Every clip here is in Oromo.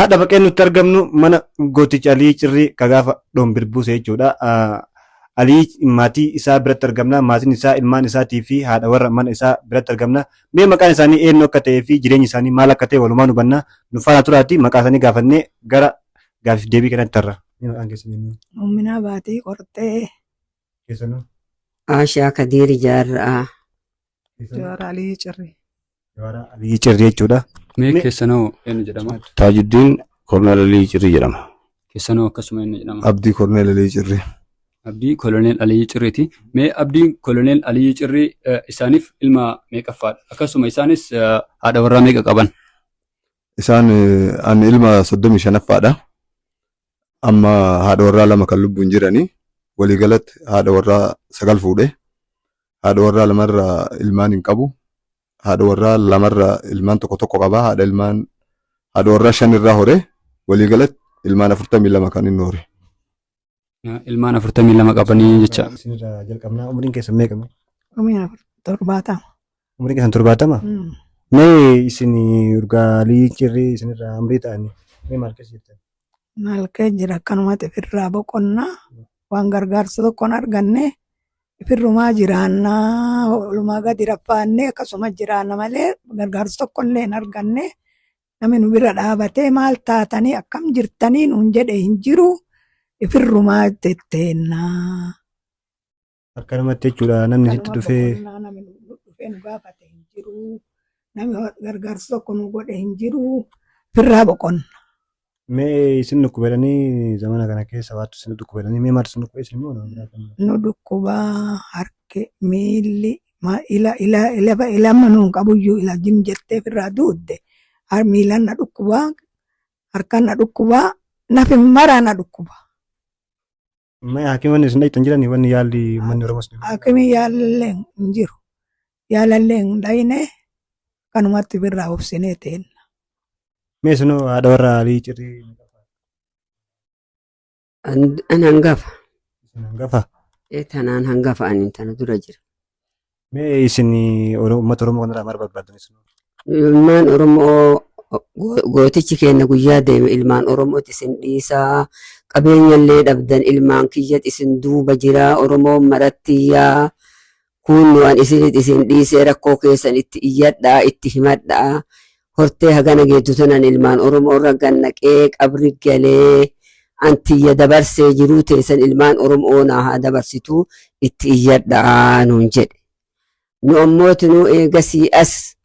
Hadha baqee nutti argamnu mana gooticha Alii Cirrii ka gaafa dhombir buuse jechuudha. Alii maatii isaa biratti argamna. Maatiin isaa ilmaan isaatii fi haadha warra mana isaa biratti argamna. Mee maqaan isaanii eenyu akka ta'ee fi jireenyi isaanii maal akka ta'e walumaan hubanna. Nu faana turaati maqaa isaanii gaafannee gara gaaffiif deebii kanatti tarra. Mee maqaan keessan eenyu? Muumminaa Baatii Qorxee. Keessanoo? Aashaa Kadiir Jaarraa. Jawaar Alii Cirrii. Jawaar Alii Cirrii jechuudha. Mee keessanoo eenyu jedhama? Taajuddiin Korneel Alii Cirrii jedhama. Keessanoo akkasuma eenyu jedhama? Abdii Korneel Alii Cirrii. Abdii Koloneel Alii Cirriiti. Mee Abdiin Koloneel Alii Cirrii isaaniif ilma meeqaffaadha? Akkasuma isaanis haadha warraa meeqa qaban? Isaan ani ilma 35ffaadha. Amma haadha warraa 2 kan lubbuun jiranii. Waliigalatti haadha warraa 9 fuudhe. Haadha warraa 2rraa ilmaan hin qabu. Haadha warraa 2rraa ilmaan tokko tokko qaba. Haadha ilmaan haadha warraa 5rraa hore. Waliigalatti ilmaan 42 kan inni hore. Ilmaan 42 qabanii jecha. Isinirraa jalqabnaa umriin keessan meeqa? Umriin 70. Umriin keessan 70? Mee isin urgaalii cirrii isinirraa umrii ta'anii mee maal keessa jirtan? Maal keessa jira akkanumatti ofirraa boqonnaa waan gargaarsa tokkoon arganne ofirrumaa jiraannaa olumaa gadi raffaannee akkasuma jiraanna malee gargaarsa tokkollee hin arganne namni nu bira dhaabatee maal taatanii akkam jirtanii nuun jedhe hin jiru ofirrumaa tetteennaa. Akkanumatti jechuudha namni sitti dhufee. Namni nu dhufee nu gaafate hin jiru. Namni gargaarsa tokko nu godhe hin jiru. Ofirraa boqonna. Mee isin dhukkubedhanii zamana kana keessa waattu isin dhukkubedhanii mee maaltu isin dhukkube isin immoo nama biraa kan Nu dhukkubaa harki miilli ila ila ila ilama nuun qabuyyuu ila jim jettee ofirraa duudde miilan na dhukkubaa harkaan na dhukkubaa nafi maraa na dhukkuba. Mee hakiimonni isin dhaqxan jiranii wanni yaalli uummanni Oromoo isin Hakimii yaalallee hin jiru. Yaalallee hin dhayne kanumatti ofirraa obsinee teenna. Mee isinoo haadha warra Alii Cirrii An hangafa. Isin hangafa? Tanaan hangafa ani tana dura jira. Mee isin uummata Oromoo kanarraa maal barbaaddan isin? Ilmaan Oromoo gootichi keenya guyyaa deeme ilmaan Oromooti isin dhiisaa qabeenya illee dhabdan ilmaan kiyyat isin duuba jira Oromoon marattiyaa kun waan isinit isin dhiisee rakkoo keessan itti iyyadhaa itti himadhaa hortee hagana geettu tanan ilmaan Oromoo irra gannaqee qabri galee antiyya dabarsee jiruu teessan ilmaan Oromoo naa haa dabarsitu itti iyyadhaa nuun jedhe. Nu ammooti nu eegasii as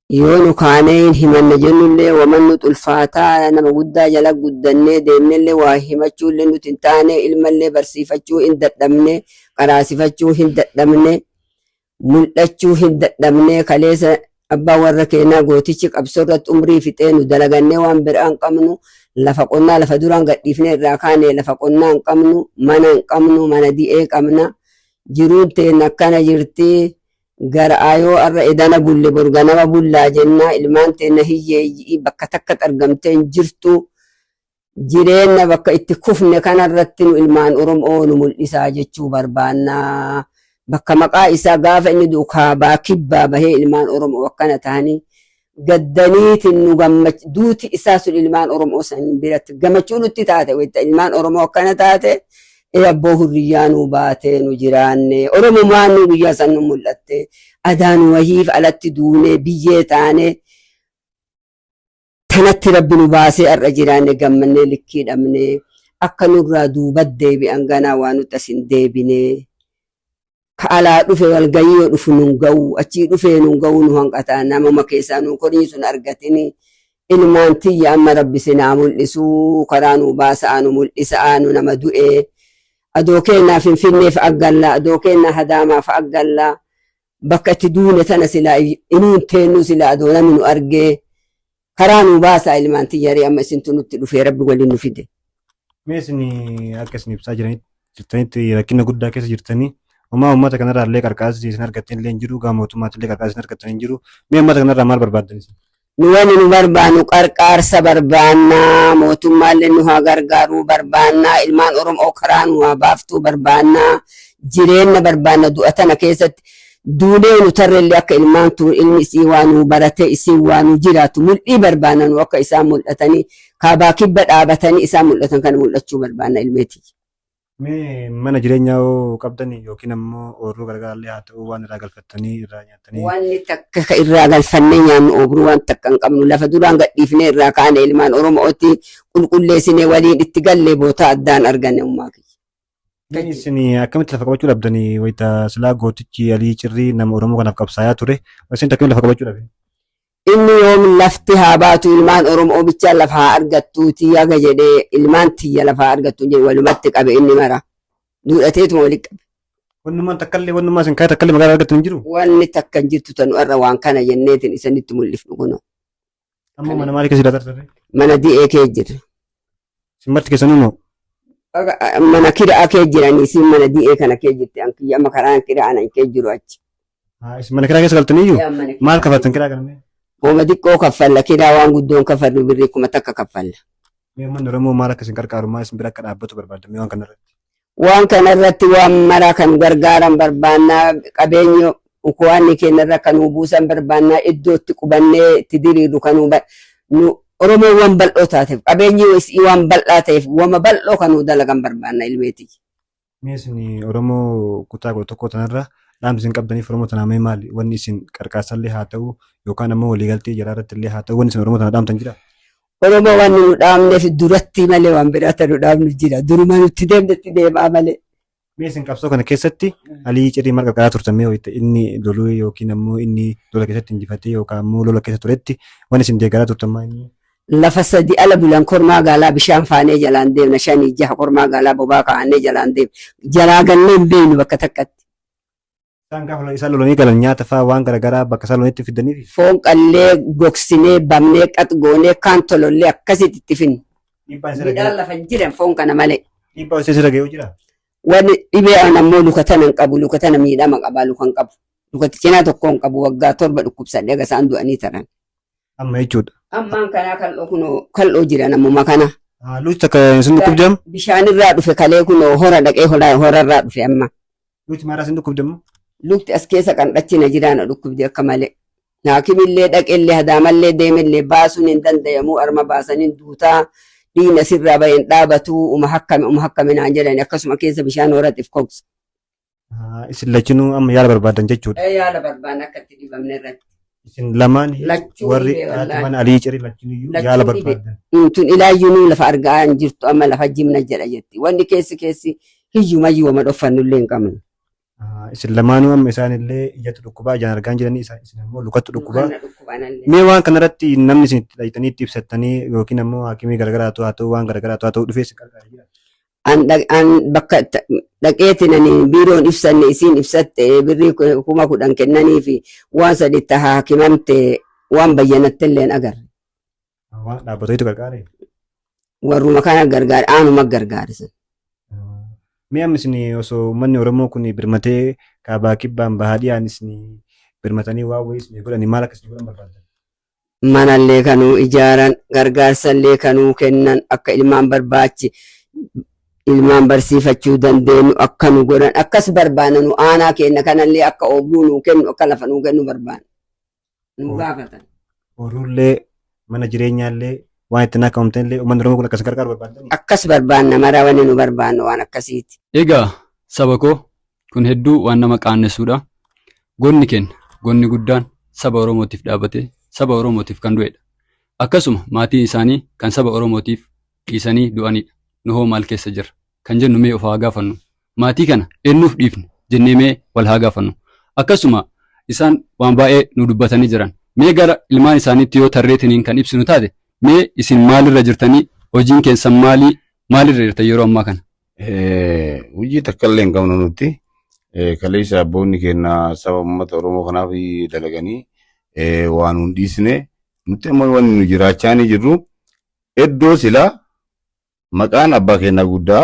yoo nu kaanee himanna jennullee waman nu ulfaataa nama guddaa jala guddannee deemnellee waa himachuullee nuti hin taane ilmallee barsiifachuu hin dadhabne qaraasifachuu hin dadhabne mul'achuu hin dadhabne kaleessa abbaa warra keenyaa gootichi qabsoo irratti umrii fixee nu dalagannee waan biraa hin qabnu lafa qonnaa lafa duraan gadhiifnee irraa kaane lafa qonnaa hin qabnu mana hin qabnu mana di'ee qabna jiruun teenya akkana jirti. Gara ayoo arra edana bulle borganama bullaa jenna ilmaan teenya hiyyeeyyii bakka takka argamtee hin jirtu jireenya bakka itti kufne kanarratti nu ilmaan Oromoo nu mul'isaa jechuu barbaanna. Bakka maqaa isaa gaafa inni du'u kaabaa kibbaa bahee ilmaan Oromoo akkana ta'anii gaddaniitiin nu duuti isaa sun ilmaan Oromoo san biratti gammachuu nutti taate ilmaan Oromoo akkana taate. Abboo hurriyyaa nu baatee nu jiraanne Oromomaan nu guyyaa san nu mul'atte adaan wahiif alatti duunee biyyee taane tanatti rabbi nu baasee har'a jiraanne gammannee likkii dhabne akka nurraa duuba deebi'an ganaa waan nuti as hin deebine ka alaa dhufe walgayii yoo dhufu nun ga'u achii dhufee nun ga'u nu hanqataa namuma keessaa nu korii sun argatini ilmaan tiyya amma rabbi sinaa mul'isu karaa nu baasaa nu mul'isaa nu nama du'ee. Adoo keenyaa Finfinneef aggalla, adoo keenyaa Hadaamaaf aggalla. Bakka itti duune tana silaa inuun teennu silaa adoo namni nu argee karaa nu baasaa ilmaan tiyyaree amma isintu nutti dhufee rabbi waliin nu fide. Mee isin akka isin ibsaa jirtanitti rakkina guddaa keessa jirtanii homaa uummata kanarraa illee qarqaarsi isin argattan illee hin jiru gama mootummaatti illee qarqaarsi isin argattan hin jiru. Mee uummata kanarraa maal barbaaddan isin? Nu wani nu barbaannu qarqaarsa barbaannaa mootummaallee nu haa gargaaruu barbaannaa ilmaan Oromoo karaa nu haa baaftuu barbaannaa jireenya barbaanna du'a tana keessatti Duunee nu tarreellee akka ilmaan tuun ilmi isii waa nu baratee isii waa nu jiraatu mul'ii barbaanna nu akka isaan mul'atanii kaabaa kibba dhaabatanii isaan mul'atan kana mul'achuu barbaanna ilmeeti. Mee mana jireenyaa hoo qabdanii yookiin ammoo ooyiruu garagaraa haa ta'u waan irraa galfattanii irraa nyaattanii. Wanni takka ka irraa galfannee nyaannu oobruu waan takka hin qabnu lafa duraan gadhiifnee irraa kaane ilmaan Oromootti qulqulleessinee waliin itti gallee bootaa addaan arganne ummaa kiyya. Mee isin akkamitti lafa qabachuu dhabdanii wayita silaa gootichi Alii Cirrii nama Oromoo kanaaf qabsaayaa ture isin akkamitti lafa qabachuu dhabde? Inni yoom lafti haa baatu ilmaan Oromoo bichaa lafa haa argattuuti yaga jedhee ilmaan tiyya lafa haa argattu jedhe walumatti qabe inni mara. Duudhateetuma walitti qabe. Wannummaan takkallee wannummaa isin kaayee takkallee magaalaa argattu hin jiru? Wanni takka hin jirtu tanu irra waan kana jenneetiin isanitti mul'ifnu kunoo. Amma mana maalii keessa jiraataa turte? Mana di'ee kee jirra. Isin marti keessanuu moo? Mana kiraa kee jiranii isin mana di'ee kana kee jirti an kiyya amma karaan kiraa anan kee jiru achi. Isin mana kiraa keessa galtaniyyuu? Maal kafaltan kiraa kana mee? Hooma xiqqoo kaffalla kiraa waan guddoon kaffallu birrii 1000 kaffalla. Mee uummanni Oromoo maal akka isin qarqaaru maal isin bira akka dhaabbatu barbaadda mee waan kanarratti? Waan kanarratti waan maraa kan gargaaran barbaannaa qabeenya ukuwaanni keenyarra kan nu buusan barbaannaa iddoo itti qubannee itti diriiru kan nu Oromoo waan bal'oo taateef qabeenyi isii waan bal'aa ta'eef wama bal'oo kan nu dalagan barbaanna ilmeeti. Mee isin Oromoo kutaa 11 tanarra dhaamsi isin qabdaniif Oromoo tanaa mee maali? Wanni isin qarqaarsallee haa ta'u yookaan ammoo waliigaltee jaraa irratti illee haa ta'u wanni isin Oromoo tana dhaamtan jira? Oromoo waan nu dhaamneef duratti malee waan biraa nu dhaamnu jira. Duruma nutti deemnetti deemaa malee. Mee isin qabsoo kana keessatti Alii Cirrii maal qarqaaraa turtan mee wayita inni loluu yookiin ammoo inni lola keessatti injifatee yookaan ammoo lola keessa turetti wanni isin deeggaraa turtan maal inni? Lafa sadi ala bulan kormaa gaalaa bishaan faanee jalaan deemna 5 6 kormaa gaalaa bobaa kaa'annee jalaan deemna. Jalaa gallee hin beeknu bakka takkatti. Isaan gaafa isaan lolanii galan nyaata fa'aa waan garaagaraa bakka isaan lolanitti fidaniif. Foon qallee gogsinee bamnee qax goonee kaan tolollee akkasitti itti finne. Midhaan lafa hin jiran foon kana malee. Dhiibbaan isirra ga'ee jira. Wanni dhibee an ammoo luka tana hin qabu luka tana miidhama qabaa luka hin qabu. Lukatti cinaa tokko hin qabu waggaa 7 dhukkubsadhee egaa isaan du'anii taran. Amma jechuudha. Ammaan kanaa kal'oo kunoo kal'oo jiran ammuma kana. Luuti takka isin dhukkubdam? Bishaanirraa dhufe kalee kunoo hora dhaqee horarraa dhufe amma. Luuti maalirraa isin dhukkubdammoo? Lukti as keessa kan dhachina jiraana dhukkubdi akka malee. Haakimillee dhaqellee hadaamallee deemellee baasuun hin danda'amu arma baasaniin duutaa dhiina sirraa baheen dhaabatu uma hakkame uma hakkame naan jedhani akkasuma keessa bishaan horatiif koksa. Isin lachinuu amma yaala barbaadan jechuudha. Yaala barbaanna akka itti dhibamne irratti. Isin lamaan warri mana Alii Cirrii lachinuyyuu yaala barbaadan. Tun ilaayyuu lafa argaa hin jirtu amma lafa jimna jedha jetti. Wanni keessi keessi hiyyumayyuu wama dhoffannullee hin qabnu. Isin lamaanuu amma isaanillee ijatu dhukkubaa ijaan argaa jiranii isin ammoo lukatu dhukkubaa. Mee waan kanarratti namni isin itti dhayitanii itti ibsattanii yookiin ammoo haakimii garagaraatu haa ta'u waan garagaraatu haa ta'u dhufee isin gargaara jira. An bakka dhaqeetiin ani biiroon ibsanne isiin ibsatte birrii 10,000 kennanii fi waan saditti haakimamte waan bayyanatte illee agarre. Waan dhaabbataniitu gargaare. Warruma kana gargaare aanuma gargaare. Mee amma isin osoo uummanni Oromoo kun birmatee kaabaa kibbaan bahaa dhiyaan isin birmatanii waan wayii isin godhanii maal akka isin godhan barbaadan? Manallee kanuu ijaaran gargaarsallee kanuu kennan akka ilmaan barbaachi ilmaan barsiifachuu dandeenyu akka nu godhan akkas barbaanna nu aanaa kenna kanallee akka oobruu nuu kennu akka lafa nuu kennu barbaanna. Nu gaafatan. Ooruullee mana jireenyaallee waan ittiin akka uummanni Oromoo kun akkas gargaaru barbaadani. Akkas barbaanna maraa wanni nu barbaannu waan akkasiiti. Egaa saba koo kun hedduu waan nama qaannessuudha. Goonni keenya goonni guddaan saba Oromootiif dhaabbatee saba Oromootiif kan du'edha. Akkasuma maatiin isaanii kan saba Oromootiif dhiisanii du'anidha. Nu hoo maal keessa jirra? Kan jennu mee of haa gaafannu. Maatii kana eenyuuf dhiifne jennee mee wal haa gaafannu. Akkasuma isaan waan baay'ee nu dubbatanii jiran. Mee gara ilmaan isaaniitti yoo tarreetiniin kan ibsinu taate mee isin maalirra jirtanii hojiin keessan maalii maalirra jirtan yeroo ammaa kana? Hojii takka illee hin qabnu nuti. Kaleessa abboonni keenya saba uummata Oromoo kanaaf dalaganii waan nu dhiisne nuti ammoo wanni nu jiraachaa ni jirru iddoo silaa maqaan abbaa keenyaa guddaa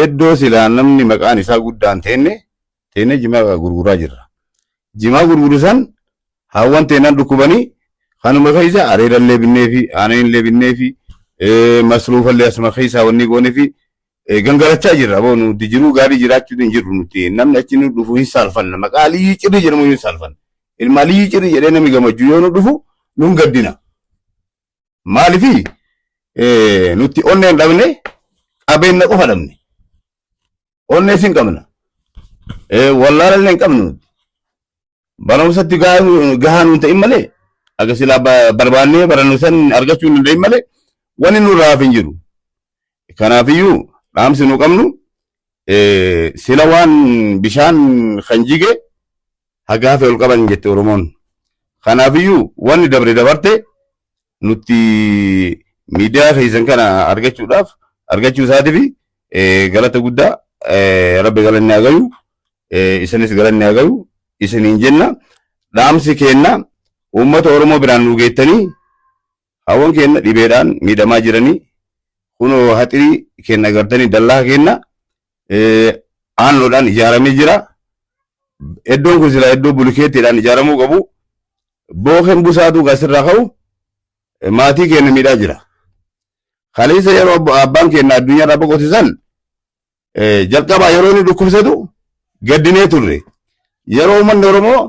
iddoo silaa namni maqaan isaa guddaan teenne jimaa gurguraa jirra. Jimaa gurguru san hawwan teenaan dhukkubanii kanuma keessa areerallee binnee fi aananillee binnee fi masruufallee asuma keessa wanni goonee fi Gangalachaa jirra aboo nuti jiruu gaarii jiraachuu hin jirru nuti namni achi nu dhufu hin saalfanna maqaa Aliyyi Cirrii jedhamu hin saalfanna. Ilma Aliyyi Cirrii jedhee namni gammachuu yoo nu dhufu nun gaddina. Maaliifi nuti onnee hin dhabne qabeenya qofa dhabne. Onnee hin qabna. Wallaalallee hin qabnu nuti. Barumsatti gahaa nuun ta'in malee akka silaa barbaannee barannu san argachuu hin danda'in malee wanni nurraa hafe hin jiru. Kanaafiyyuu dhaamsi nu qabnu sila waan bishaan kan jige haga hafe ol qaban jette Oromoon. Kanaafiyyuu wanni dabre dabarte nuti miidiyaa keessan kana argachuudhaaf argachuu isaatiif galata guddaa rabbi galanni haa gayu isinis galanni haa gayu isiniin jenna dhaamsi keenna uummata Oromoo biraan nu geettanii hawwan keenna dhibeedhaan miidhamaa jiranii kunoo haxirii keenna gartanii dallaa keenna aannoodhaan ijaaramee jira. Iddoon kun silaa iddoo bulikeettiidhaan ijaaramuu qabu. Bookeen busaatu gasirraa ka'u maatii keenya miidhaa jira. Kaleessa yeroo abbaan keenya addunyaarraa boqotisan jalqabaa yeroo inni dhukkubsatu gaddinee turre. Yeroo uummanni Oromoo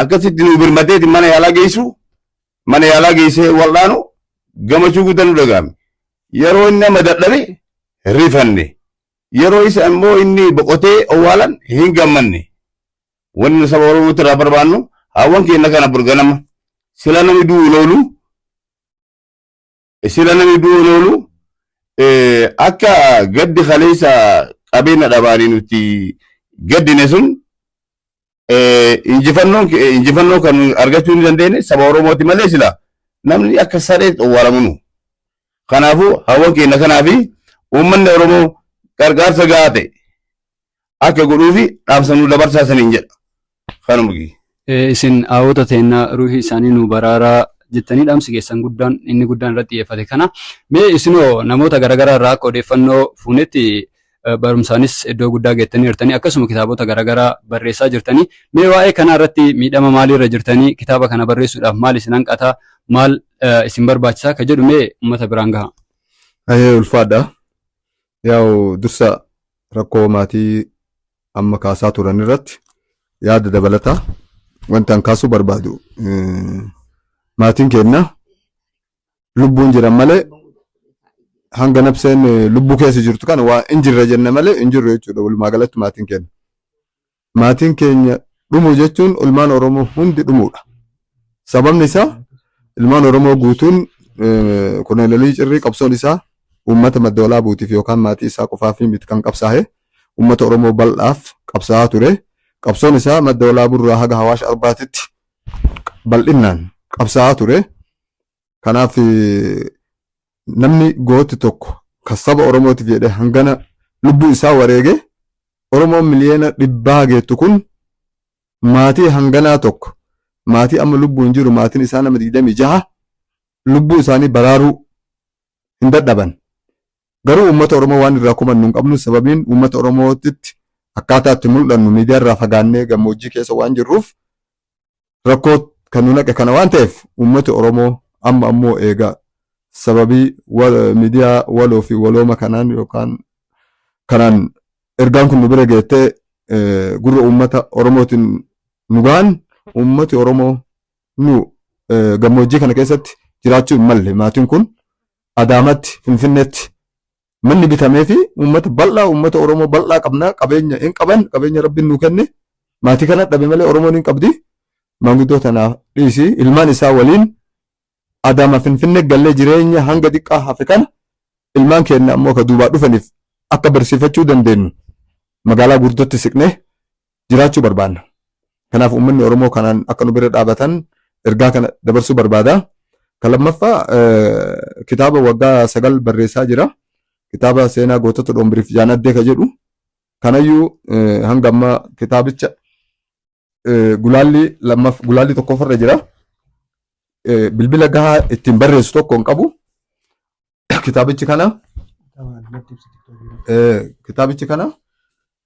akkasitti nu birmateeti mana yaalaa geessu mana yaalaa geessee wal'aanu gammachuu guddaa nu dhaga'ame. Yeroo inni nama dadhabe rifanne. Yeroo isa immoo inni boqotee owwaalan hin gammanne. Wanni nu saba Oromootti irraa barbaannu hawwan keenya kana burganama. Sila namni du'u hin oolu. Sila namni du'u hin oolu. Akka gaddi kaleessa qabeenya dhabaanii nuti gaddine sun injifannoo kan argachuu hin dandeenye saba Oromooti malee sila namni akka saree owwaalamu nu. Kanaafuu hawwan keenya kanaafi uummanni Oromoo gargaarsa gahaa ta'e akka godhuufi dhaamsa nu dabarsaa saniin jedha. Kanuma gii. Isin hawwata teennaa ruuhii isaanii nu baraaraa jettanii dhaamsi keessan guddaan inni guddaan irratti xiyyeeffate kana. Mee isinoo namoota garaagaraa irraa akka odeeffannoo fuunetti barumsaanis iddoo guddaa geettanii jirtanii akkasuma kitaabota garaagaraa barreessaa jirtanii. Mee waa'ee kanaa irratti miidhama maaliirra jirtanii kitaaba kana barreessuudhaaf maal isin hanqataa maal isin barbaachisaa ka jedhu mee uummata biraan gaha. Ayee ulfaadha. Yaa'u dursa rakkoo maatii amma kaasaa turan irratti yaada dabalataa wanta an kaasuu barbaadu. Maatiin keenya lubbuun jiran malee hanga nabseen lubbuu keessa jirtu kana waa hin jirre jenne malee hin jirru jechuudha walumaa galatti maatiin keenya. Maatiin keenya dhumuu jechuun ilmaan Oromoo hundi dhumuudha. Sababni isaa ilmaan Oromoo guutuun Koloneel Alii Cirrii qabsoon isaa uummata madda walaabuutiif yookaan maatii isaa qofaaf miti kan qabsaa'e uummata Oromoo bal'aaf qabsaa'aa ture. Qabsoon isaa madda walaaburraa haga Hawaash Arbaatitti bal'innaan qabsaa'aa ture. Kanaaf namni gooti tokko kan saba Oromootiif jedhee hangana lubbuu isaa wareege Oromoon miliyoona 100 geettu kun maatii hanganaa tokko maatii amma lubbuun jiru maatiin isaa nama 26 lubbuu isaanii baraaruu hin dadhaban. Garuu uummata Oromoo waan irraa kumannu hin qabnu sababiin uummata Oromootitti akkaataa itti mul'annu miidiyaa irraa fagaannee gammoojjii keessa waan jirruuf rakkoo kan nu naqe kana waan ta'eef uummati Oromoo amma ammoo eegaa sababii miidiyaa waloo fi walooma kanaan yookaan kanaan ergaan kun nu bira geettee gurra uummata Oromootiin nu gahan uummati Oromoo nu gammoojjii kana keessatti jiraachuu hin malle maatiin kun Adaamatti Finfinneetti manni bitamee fi uummata bal'aa uummata Oromoo bal'aa qabna qabeenya hin qaban qabeenya rabbiin nu kenne maatii kana dhabe malee Oromoon hin qabdi maanguddoo tanaaf dhiisi ilmaan isaa waliin Adaama Finfinnee gallee jireenya hanga xiqqaa hafe kana ilmaan keenya ammoo ka duubaa dhufaniif akka barsiifachuu dandeenyu magaalaa guddootti siqnee jiraachuu barbaanna. Kanaaf uummanni Oromoo kanaan akka nu bira dhaabatan ergaa kana dabarsuu barbaada. Kan lammaffaa kitaaba waggaa 9 barreessaa jira. Kitaaba seenaa gootota Dhombiriif Jaanaddee ka jedhu. Kanayyuu hanga ammaa kitaabicha gulaalli tokkoffarra jira. Bilbila gahaa ittiin barreessu tokko hin qabu. Kitaabichi kana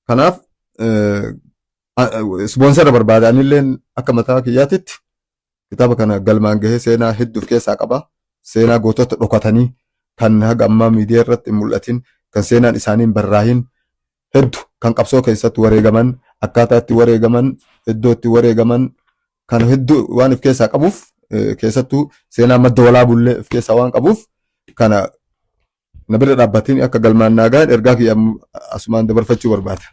kanaaf ispoonsara barbaada. Anilleen akka mataa kiyyaatitti kitaaba kana galmaan gahee seenaa hedduuf keessaa qaba. Seenaa gootota dhokatanii kan haga ammaa miidiyaa irratti hin mul'atin kan seenaan isaanii hin barraahin hedduu kan qabsoo keessatti wareegaman, akkaataa itti wareegaman, iddoo itti wareegaman kan hedduu waan of keessaa qabuuf, keessattuu seenaa Madda Walaabullee of keessaa waan qabuuf, kana na bira dhaabbatiin akka galmaan naa gahan ergaa kiyya asumaan dabarfachuu barbaada.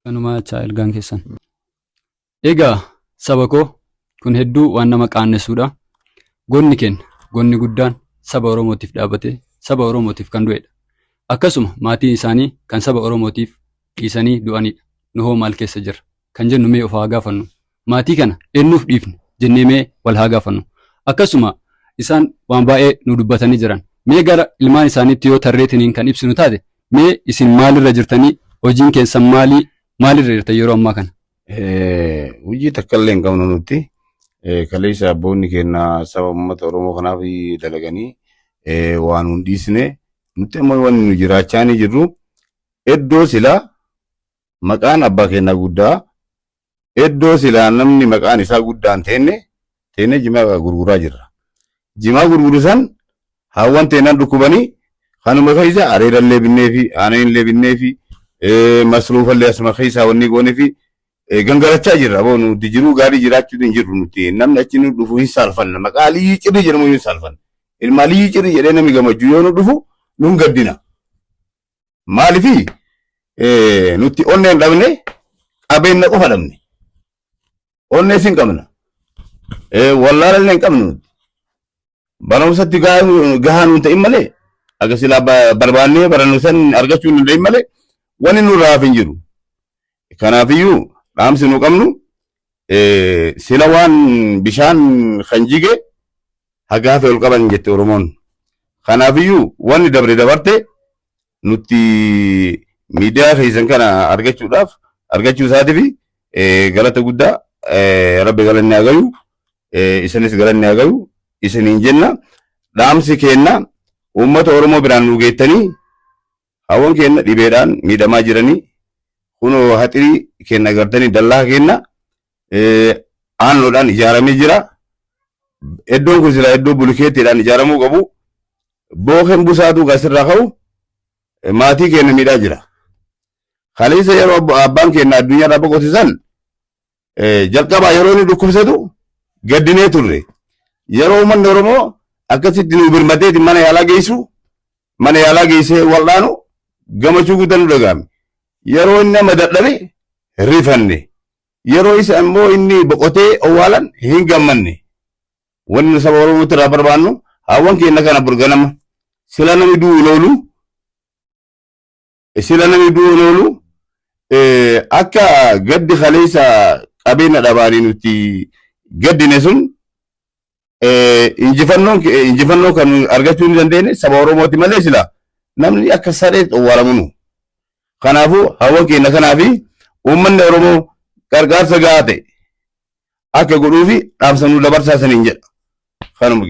Kanuma jechaa ergaan keessan. Egaa saba koo, kun hedduu waan nama qaannessuudha. Goonni keenya goonni guddaan saba Oromootiif dhaabbatee saba Oromootiif kan du'edha. Akkasuma maatiin isaanii kan saba Oromootiif dhiisanii du'anidha. Nu hoo maal keessa jirra? Kan jennu mee of haa gaafannu. Maatii kana eenyuuf dhiifne jennee mee wal haa gaafannu. Akkasuma isaan waan baay'ee nu dubbatanii jiran. Mee gara ilmaan isaaniitti yoo tarreetiniin kan ibsinu taate, mee isin maalirra jirtanii, hojiin keessan maalii, maalirra jirtan yeroo ammaa kana? Hojii takka illee hin qabnu nuti. Kaleessa abboonni keenya saba uummata Oromoo kanaaf dalaganii waan hin dhiisne. Nuti ammoo wanni nu jiraachaa ni jirru iddoo silaa maqaan abbaa keenyaa guddaa, iddoo silaa namni maqaan isaa guddaan teenne teenne jimaa gurguraa jirra. Jimaa gurguru san hawwan teenan dhukkubanii kanuma keessa areerallee binnee fi aananillee binnee fi masruufallee asuma keessaa wanni goonee fi gangalachaa jirra. Boo, nuti jiruu gaarii jiraachuu hin jirru nuti. Namni achi nu dhufu hin saalfanna. Maqaa Aliyyii Cirrii jedhamu hin saalfanna. Ilma Aliyyii Cirrii jedhee namni gammachuu yoo nu dhufu nun gaddina. Maalifi nuti onnee hin dhabne, qabeenya qofa dhabne. Onnee hin qabna. Wallaalallee hin qabnu nuti. Barumsatti gahaa nuun ta'in malee, akka silaa barbaannee barannu san argachuu hin danda'in malee, wanni nurraa hafe hin jiru. Kanaafiyyuu dhaamsi nu qabnu, sila waan bishaan kan jige haga hafe ol qaban jette Oromoon. Kanaafiyyuu wanni dabre dabarte. Nuti miidiyaa keessan kana argachuudhaaf, argachuu isaatiif galata guddaa Rabbi galanni haa gayu, isinis galanni haa gayu isiniin jenna. Dhaamsi keenna, uummata Oromoo biraan nu geettanii, hawwan keenya dhibeedhaan miidhamaa jiranii, kunoo haxirii keenya agartanii, dallaa keenya aannoodhaan ijaaramee jira. Iddoon kun silaa iddoo bulikeettiidhaan ijaaramuu qabu. Bookeen busaatu gasirraa ka'u maatii keenya miidhaa jira. Kaleessa yeroo abbaan keenya addunyaarraa boqotisan, jalqabaa yeroo inni dhukkubsatu gaddinee turre. Yeroo uummanni Oromoo akkasitti nu birmateeti mana yaalaa geessu, mana yaalaa geessee wal'aanu, gammachuu guddaa nu dhaga'ame. Yeroo inni nama dadhabe rifanne. Yeroo isa immoo inni boqotee owwaalan hin gammanne. Wanni nu saba Oromootti irraa barbaannu, hawwan keenya kana burganama. Sila namni du'u hin oolu. Sila namni du'u hin oolu. Akka gaddi kaleessa qabeenya dhabaanii nuti gaddine sun, injifannoo kan argachuu hin dandeenye saba Oromooti malee, sila namni akka saree owwaalamu. Kanaafuu hawwan keenya kanaafi uummanni Oromoo gargaarsa gahaa ta'e akka godhuufi dhaamsa nu dabarsaa saniin jedha. Kanuma.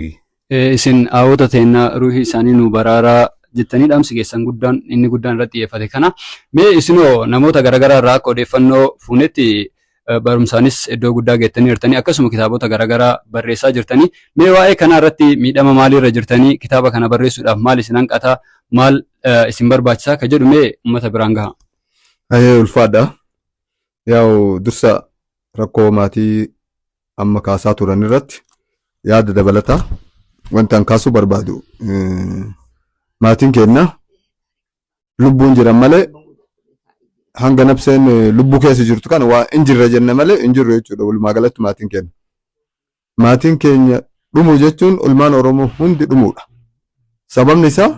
Isin hawwoota teennaa ruuhii isaanii nu baraaraa jettanii dhaamsi keessan guddaan inni guddaan irratti xiyyeeffate kana. Mee isinoo namoota garaagaraa irraa akka odeeffannoo fuunetti, barumsaanis iddoo guddaa geettanii jirtanii, akkasuma kitaabota garaagaraa barreessaa jirtanii, mee waa'ee kanaa irratti miidhama maaliirra jirtanii, kitaaba kana barreessuudhaaf maal isin hanqataa, maal isin barbaachisaa ka jedhu mee uummata biraan gaha. Ayee, ulfaadha. Yaa'u, dursa rakkoo maatii amma kaasaa turan irratti yaada dabalataa wanta an kaasuu barbaadu, maatiin keenya lubbuun jiran malee, hanga nabseen lubbuu keessa jirtu kana waa hin jirre jenne malee hin jirru jechuudha walumaa galatti maatiin keenya. Maatiin keenya dhumuu jechuun ilmaan Oromoo hundi dhumuudha. Sababni isaa,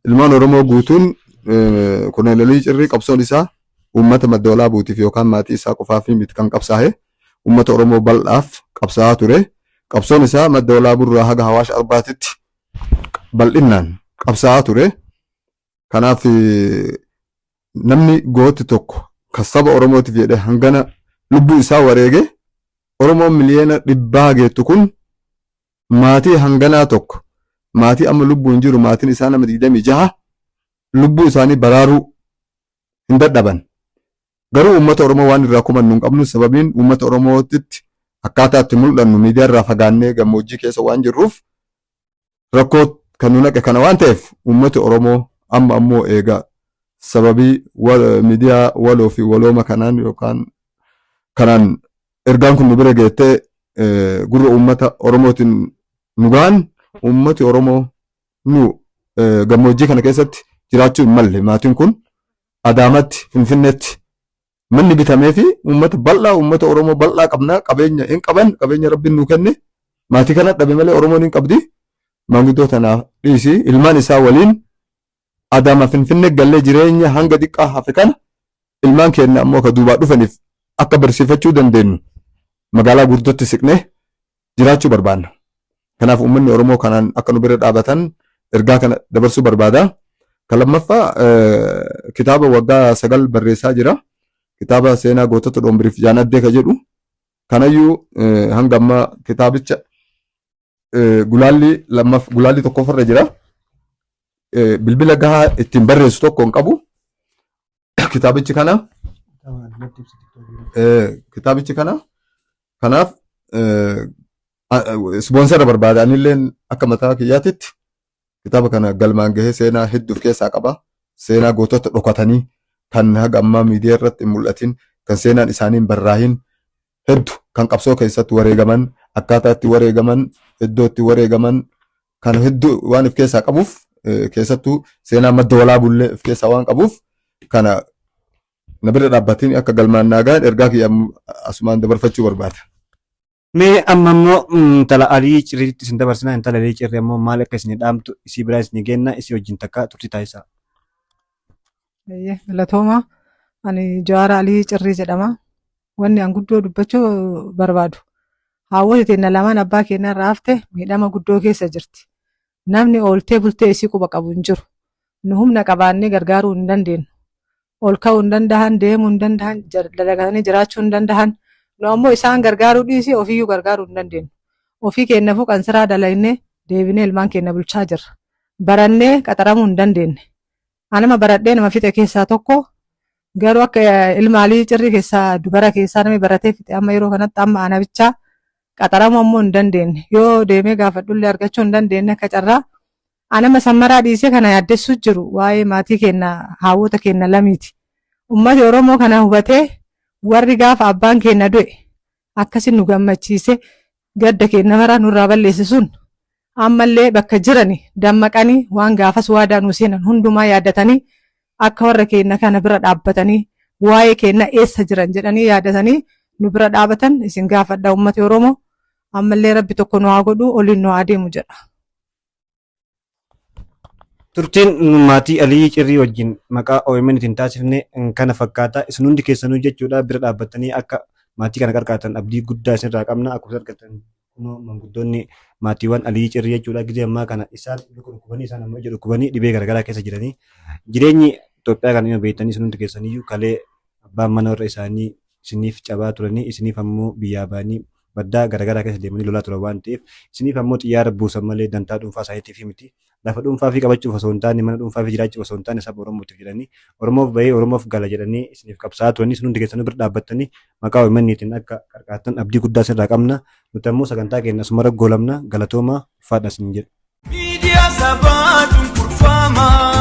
ilmaan Oromoo guutuun, Koloneel Alii Cirrii qabsoon isaa uummata Madda Walaabuutiif yookaan maatii isaa qofaaf miti kan qabsaa'e, uummata Oromoo bal'aaf qabsaa'aa ture. Qabsoon isaa Madda Walaaburraa haga Hawaash Arbaatitti bal'innaan qabsaa'aa ture. Kanaaf namni gooti tokko kan saba Oromootiif jedhee hangana lubbuu isaa wareege, Oromoon miliyoona 100 geettu kun maatii hanganaa tokko, maatii amma lubbuun jiru, maatiin isaa nama 26, lubbuu isaanii baraaruu hin dadhaban. Garuu uummata Oromoo waan irraa kumannu hin qabnu. Sababiin uummata Oromootitti akkaataa itti mul'annu, miidiyaa irraa fagaannee gammoojjii keessa waan jirruuf, rakkoo kan nu naqe kana waan ta'eef, uummati Oromoo Amma ammoo eega sababii miidiyaa waloo fi walooma kanaan yookaan kanaan ergaan kun nu bira geettee gurra uummata Oromootiin nu gahan, uummati Oromoo nu gammoojjii kana keessatti jiraachuu hin malle. Maatiin kun Adaamatti, Finfinneetti manni bitamee fi uummata bal'aa, uummata Oromoo bal'aa qabna. Qabeenya hin qaban, qabeenya Rabbiin nu kenne maatii kana dhabe malee Oromoon hin qabdi. Maanguddoo tanaaf dhiisi, ilmaan isaa waliin Adaama, Finfinnee gallee jireenya hanga xiqqaa hafe kana ilmaan keenya ammoo ka duubaa dhufaniif akka barsiifachuu dandeenyu magaalaa guddootti siqnee jiraachuu barbaanna. Kanaaf uummanni Oromoo kanaan akka nu bira dhaabatan ergaa kana dabarsuu barbaada. Kan lammaffaa, kitaaba waggaa 9 barreessaa jira. Kitaaba seenaa gootota Doombiriif Jaan Addee ka jedhu. Kanayyuu hanga ammaa kitaabicha gulaalli lammaff, gulaalli tokkoffarra jira. Bilbila gahaa ittiin barreessu tokko hin qabu. Kitaabichi kana kitaabichi kana kanaaf sponsor barbaada. Anilleen akka mataa kiyyaatitti kitaaba kana galmaan gahee seenaa hedduu of keessaa qaba. Seenaa gootota dhokatanii kan haga ammaa miidiyaa irratti hin mul'atin, kan seenaan isaanii hin barraahin hedduu, kan qabsoo keessatti wareegaman, akkaataa itti wareegaman, iddoo itti wareegaman kan hedduu waan of keessaa qabuuf, keessattuu seenaa Madda Walaabullee of keessaa waan qabuuf, kana na bira dhaabbatanii akka galmaan naa gahan ergaa kiyya asumaan dabarfachuu barbaada. Mee amma immoo intala Alii Cirriitti isin dabarsina. Intala Alii Cirrii ammoo maal akka isin dhaamtu isii biraa isin kenna, isii wajjin takka turtii taasisaa. Galatooma. Ani Jawaara Alii Cirrii jedhama. Wanni an guddoo dubbachuu barbaadu, haawwota teenya lamaan abbaa keenya irraa hafte miidhama guddoo keessa jirti. Namni ooltee bultee isii quba qabu hin jiru. Nu humna qabaannee gargaaruu hin dandeenyu. Ol ka'uu hin dandahan, deemuu hin dandahan, dalagatanii jiraachuu hin dandahan. Nu ammoo isaan gargaaruu dhiisii ofiiyyuu gargaaruu hin dandeenyu. Ofii keenyaafuu qansiraa dalagnee deebinee ilmaan keenya bulchaa jirra. Barannee qaxaramuu hin dandeenye. Anama baradhee nama fixe keessaa tokko, garuu akka ilma Alii Cirrii keessaa dubara keessaa namni baratee fixe amma yeroo kanatti amma ana bichaa. Qaxaramuu ammoo hin dandeenye. Yoo deemee gaafadhullee argachuu hin dandeenye akka carraa. Anama sammaraa dhiisee kana yaaddessuu jiru waa'ee maatii keenya, haawwota keenya lamiiti. Uummati Oromoo kana hubatee, warri gaafa abbaan keenya du'e akkasin nu gammachiise, gadda keenya maraa nurraa balleesse sun, ammallee bakka jirani dammaqanii waan gaafas waadaa nu seenan hundumaa yaadatanii akka warra keenya kana bira dhaabbatanii, waa'ee keenya eessa jiran jedhanii yaadatanii nu bira dhaabatan isin gaafadha. Uummati Oromoo ammallee Rabbi tokko nu haa godhu, oliin nu haa deemu jedha. Turtiin maatii Alii Cirrii wajjin maqaa OMN ittiin taasifne kana fakkaata. Isin hundi keessanuu jechuudha bira dhaabbattanii akka maatii kana qarqaartan abdii guddaa isinirraa qabna. Akkuma argattan kunoo manguddoonni maatiiwwan Alii Cirrii jechuudha. Gizee ammaa kana isaan dhukkubanii, isaan ammoo ija dhukkubanii dhibee garaagaraa keessa jiranii. Jireenyi Itoophiyaa kana dhimma beektanii isin hundi keessaniyyuu kalee abbaan mana warra isaanii isiniif cabaa turanii, isiniif ammoo biyyaa ba'anii baddaa garaagaraa keessa deemanii lolaa turan waan ta'eef, isiniif ammoo xiyyaara buusan malee dantaa dhuunfaa isaaniitiif miti. Lafa dhuunfaa fi qabachuuf osoo hin taane, mana dhuunfaa fi jiraachuuf osoo hin taane, saba Oromootiif jedhanii, Oromoof bahee Oromoof gala jedhanii isiniif qabsaa'aa turanii, isin hundi keessanuu bira dhaabbattanii maqaa OMN'tiin akka qarqaartan abdii guddaa isinirraa qabna. Nuti ammoo sagantaa keenya asuma goolabna. Galatooma, ulfaadha isin jedhu. Miidiyaa sabaa cunqurfamaa.